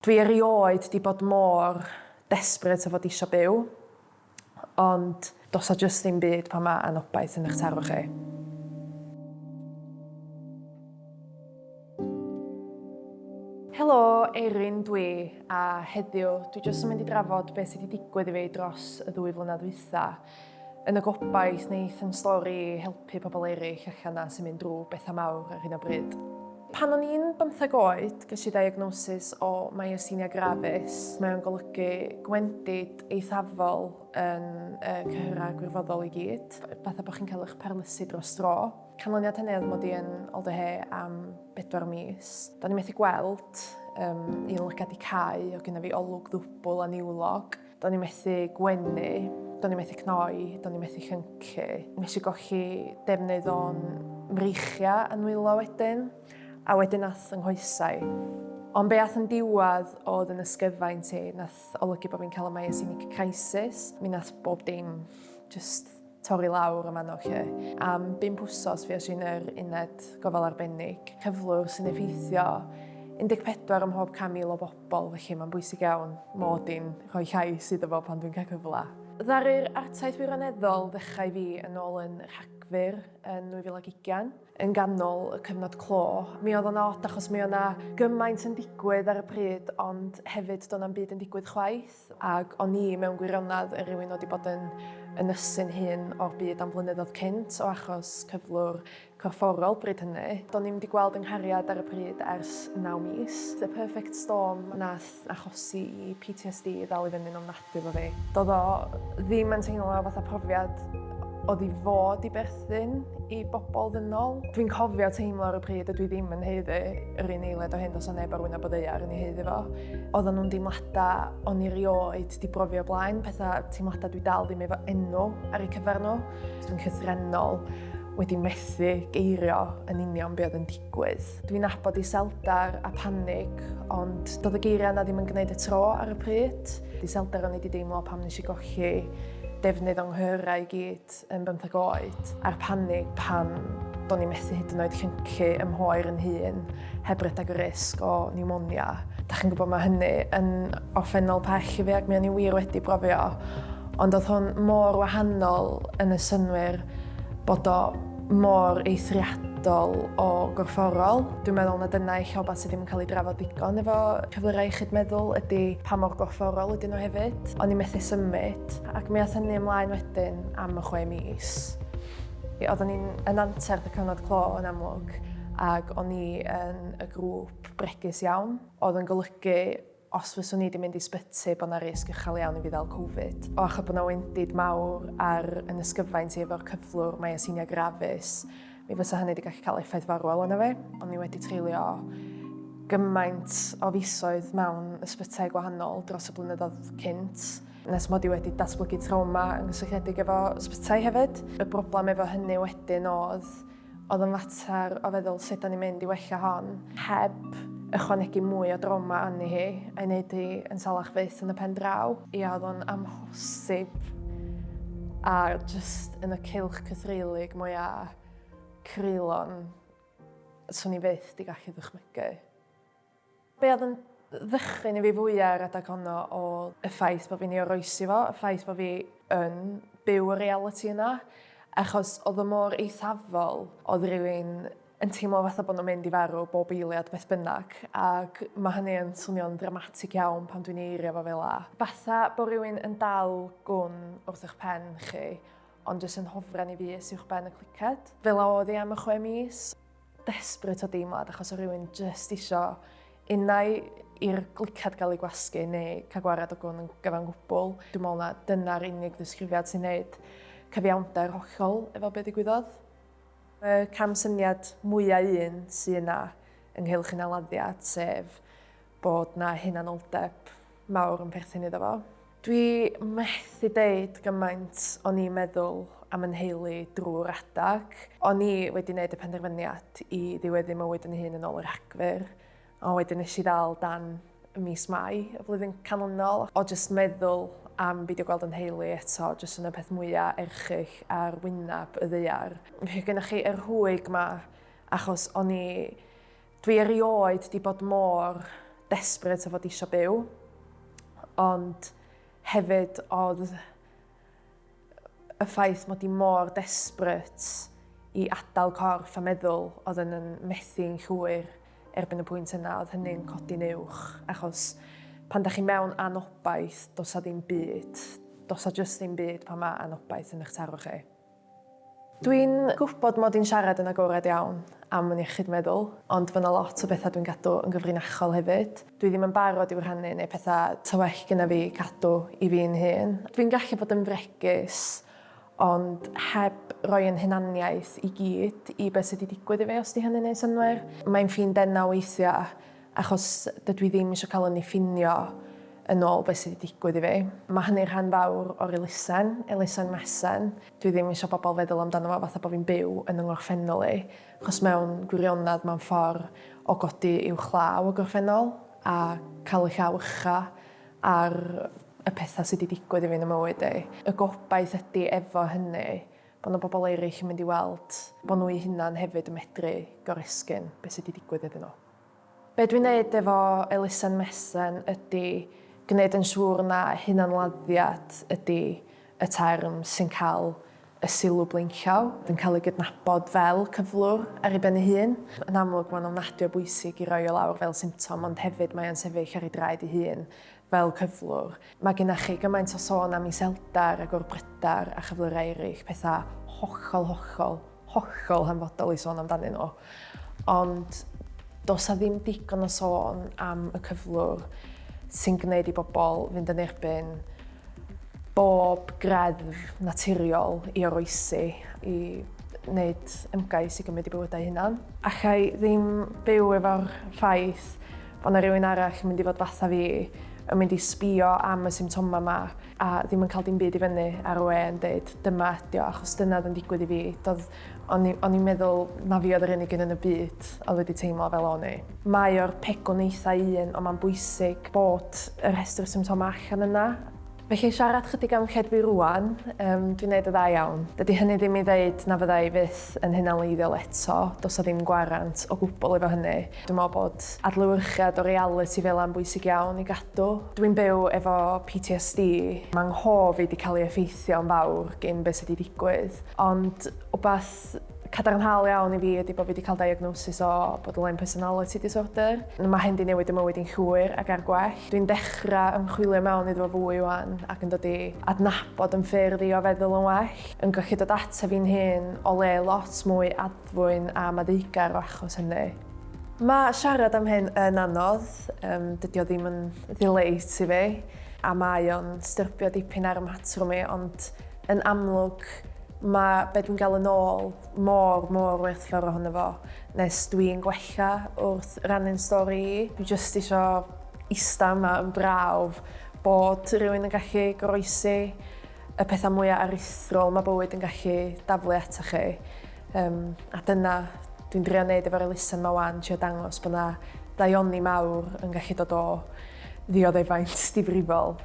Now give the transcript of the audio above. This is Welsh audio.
Dwi erioed 'di bod mor desperate o fod isio byw, ond does 'na jyst ddim byd pan ma' anobaith yn eich taro chi. Helo, Erin dwi, a heddiw dwi jyst yn mynd i drafod beth sydd wedi digwydd i fi dros y ddwy flynedd dwytha, yn y gobaith wneith yn stori helpu pobl eraill allan 'na sy'n mynd drwy bethau mawr ar hyn o bryd. Pan o'n i'n bymtheg oed, ges i ddiagnosis o myasthenia gravis. Mae o'n golygu gwendid eithafol yn y cyhyrau gwirfoddol i gyd, fatha bod chi'n cael eich parlysu dros dro. Canlyniad hynny oedd mod i yn Alder am bedwar mis. Do'n i methu gweld, um, un lygad i cau, o gyda fi olwg ddwbl a niwlog. Do'n i methu gwenu, do'n i methu cnoi, do'n i methu llyncu. Nes i golli defnydd o'n mreichiau a nwylo wedyn, a wedyn nath yng nghoesau. Ond be ath yn diwedd oedd yn ysgyfaint i, nath olygu bod fi'n cael y myasthenic crisis. Mi nath bob dim just torri lawr yn fanno 'lly. Am bump wsos fues i yn yr uned gofal arbennig, cyflwr sy'n effeithio 14 ym mhob 100,000 o bobl, felly mae'n bwysig iawn mod i'n rhoi llais iddo fo pan dwi'n cael cyfle. Ddaru'r artaith wirioneddol ddechrau i fi yn ôl yn Rhagfyr yn 2020, yn ganol y cyfnod clo. Mi oedd o'n od achos mi oedd 'na gymaint yn digwydd ar y pryd ond hefyd doedd na'm byd yn digwydd chwaith. Ac o'n i mewn gwirionedd yn rhywun oedd wedi bod yn ynysu'n hun o'r byd am flynyddoedd cynt o achos cyflwr corfforol bryd hynny. Do'n i'm wedi gweld 'y nghariad ar y pryd ers naw mis. The perfect storm nath achosi i PTSD ddal i fyny'n ofnadwy efo fi. Doedd o ddim yn teimlo fatha profiad oedd i fod i berthyn i bobl ddynol. Dwi'n cofio teimlo ar y pryd ydw i ddim yn haeddu yr un eiliad o hyn, does 'na neb ar wyneb y ddaear yn ei haeddu fo. Oedden nhw'n deimladau o'n i rioed 'di brofi o blaen, pethau, teimladau dwi dal ddim efo enw ar eu cyfer nhw. Dwi'n llythrennol wedi methu geirio yn union be oedd yn digwydd. Dwi'n nabod iselder a panig, ond doedd y geiriau yna ddim yn gwneud y tro ar y pryd. Iselder o'n i wedi deimlo pam nes i golli defnydd o'n nghyhyrau i gyd yn bymtheg oed, a'r panig pan do'n i methu hyd yn oed llyncu ym mhoer yn hun heb redeg y risg o niwmonia. Da chi'n gwybod mae hynny yn orffennol pell i fi ac mi o'n i wir wedi brofio, ond oedd hwn mor wahanol yn y synnwyr bod o mor eithriadol o gorfforol. Dwi'n meddwl na dyna ella wbath sydd ddim yn cael ei drafod digon efo cyflyrau iechyd meddwl ydy pa mor gorfforol ydyn nhw hefyd. O'n i methu symud ac mi ath hynny ymlaen wedyn am y chwe mis. Oeddwn i'n yn anterth y cyfnod clo yn amlwg ac o'n i yn y grŵp bregus iawn oedd yn golygu os fyswn i 'di mynd i sbyty bod 'na risg uchel iawn i fi ddal Covid. O achos bod 'na wendid mawr ar yn ysgyfaint i efo'r cyflwr myasthenia gravis, mi fysa hynny 'di gallu cael effaith farwol arno fi. O'n i wedi treulio gymaint o fisoedd mewn ysbytai gwahanol dros y blynyddoedd cynt, nes mod i wedi datblygu trawma yn gysylltiedig efo ysbytai hefyd. Y broblem efo hynny wedyn oedd Oedd yn fater o feddwl sut da ni'n mynd i wella hon heb ychwanegu mwy o drawma arni hi a'i wneud hi yn salach fyth yn y pen draw. Ia, oedd o'n amhosib a jyst yn y cylch cythreulig mwya creulon 'swn i fyth 'di gallu ddychmygu. Be oedd yn ddychryn i fi fwyaf ar adeg honno oedd y ffaith bod fi'n ei oroesi fo, y ffaith bod fi yn byw y realiti yna, achos oedd o mor eithafol, oedd rhywun yn teimlo fatha bod nhw'n mynd i farw bob eiliad beth bynnag, ac mae hynny yn swnio'n ddramatig iawn pan dwi'n ei eirio fo fel 'a. Fatha bod rhywun yn dal gwn wrth eich pen chi, ond jyst yn hofran i fys uwchben y cliced. Fel 'a oedd hi am y chwe mis. Desperate o deimlad achos o rywun jyst isio unai i'r glicad gael ei gwasgu neu cael gwared o gwn yn gyfan gwbl. Dwi'n meddwl na dyna'r unig ddisgrifiad sy'n neud cyfiawnder hollol efo be ddigwyddodd. Y camsyniad mwyaf un sy'n yna ynghylch hunanladdiad, sef bod 'na hunanoldeb mawr yn perthyn iddo fo. Dwi methu deud gymaint o'n i'n meddwl am 'y nheulu drwy'r adag. O'n i wedi neud y penderfyniad i ddiweddu mywyd yn hun yn ôl y Rhagfyr, ond wedyn nes i ddal dan y mis Mai y flwyddyn canlynol. O jyst meddwl am beidio gweld 'y nheulu eto, jyst yn y peth mwya erchyll ar wyneb y ddaear. Fe gennych chi y rhwyg 'ma, achos o'n i Dwi erioed 'di bod mor desperate o fod eisiau byw. Ond hefyd oedd y ffaith mod i mor desperate i adael corff a meddwl oedd yn yn methu'n llwyr erbyn y pwynt yna, oedd hynny'n codi'n uwch, achos pan da chi mewn anobaith, does 'a ddim byd, does 'a jyst ddim byd pan mae anobaith yn eich taro chi. Dwi'n gwybod mod i'n siarad yn agored iawn am yn iechyd meddwl, ond mae 'na lot o bethau dwi'n gadw yn gyfrinachol hefyd. Dwi ddim yn barod i'w rhannu neu pethau ta well gynna fi cadw i fi'n hun. Dwi'n gallu bod yn fregus, ond heb roi yn hunaniaeth i gyd i beth sydd wedi digwydd i fi, os 'di hynny'n neud synnwyr. Mae'n ffin denau weithiau, Achos dydw i ddim eisiau cael 'y niffinio yn ôl beth sydd wedi digwydd i fi. Mae hynny'n rhan fawr o'r elusen, elusen Mesen. Dwi ddim eisiau bobl feddwl amdano fo fatha bod fi'n byw yn 'y ngorffennol i, achos mewn gwirionedd mae'n ffordd o godi uwchlaw y gorffennol a cael y llaw ucha ar y pethau sydd wedi digwydd i fi yn 'y mywyd i. Y gobaith ydy efo hynny bod 'na bobl eraill yn mynd i weld bod nhw eu hunain hefyd yn medru goresgyn beth sydd wedi digwydd iddyn nhw. Be dwi'n neud efo elusen Mesen ydi gneud yn siŵr na hunanladdiad ydi y term sy'n cael y sylw blaenllaw, yn cael ei gydnabod fel cyflwr ar ei ben ei hun. Yn amlwg mae'n ofnadwy o bwysig i roi o lawr fel symptom ond hefyd mae o'n sefyll ar ei draed ei hun fel cyflwr. Mae gennych chi gymaint o sôn am iselder a gorbryder a chyflyrau eraill, pethau hollol, hollol, hollol hanfodol i sôn amdanyn nhw. Ond does 'na ddim digon o sôn am y cyflwr sy'n gwneud i bobl fynd yn erbyn bob greddf naturiol i oroesi, i wneud ymgais i gymryd eu bywydau hunan. Alla i ddim byw efo'r ffaith bod 'na rywun arall yn mynd i fod fatha fi, yn mynd i sbio am y symptomau 'ma a ddim yn cael dim byd i fyny ar y we yn deud dyma ydi o, achos dyna oedd yn digwydd i fi. Doedd, o'n i, o'n i'n meddwl na fi oedd yr unig un yn y byd oedd wedi teimlo fel o'n i. Mae o'r pegwn eitha un, ond mae'n bwysig bod y rhestr symptomau allan yna. Felly siarad chydig am lle dwi rŵan, yym dwi'n neud y dda iawn. Dydy hynny ddim i ddeud na fydda i fyth yn hunanleiddiol eto, does 'na ddim gwarant o gwbl efo hynny. Dwi'n meddwl bod adlewyrchiad o realiti fel 'a'n bwysig iawn i gadw. Dwi'n byw efo PTSD, mae 'nghof i 'di cael ei effeithio'n fawr gin be sy 'di digwydd, ond wbath cadarnhaol iawn i fi ydy bod fi wedi cael diagnosis o borderline personality disorder. Mae hyn 'di newid 'y mywyd i'n llwyr ac ar gwell. Dwi'n dechrau ymchwilio mewn iddo fo fwy ŵan ac yn dod i adnabod yn ffyrdd i o feddwl yn well, yn gallu dod ata fi'n hun o le lot mwy addfwyn a maddeugar o achos hynny. Mae siarad am hyn yn anodd, um, dydy o ddim yn ddileit i fi, a mae o'n styrbio dipyn ar 'y mhatrwm i, ond yn amlwg mae be dwi'n gael yn ôl mor, mor werthfawr ohono fo, nes dwi'n gwella wrth rannu'n stori i. Dwi jyst isio ista yma yn brawf bod rhywun yn gallu goroesi y pethau mwyaf aruthrol mae bywyd yn gallu daflu atoch chi. Um, a dyna dwi'n drio wneud efo'r elusen ma wan, trio dangos bod 'na daioni mawr yn gallu dod o ddioddefaint difrifol.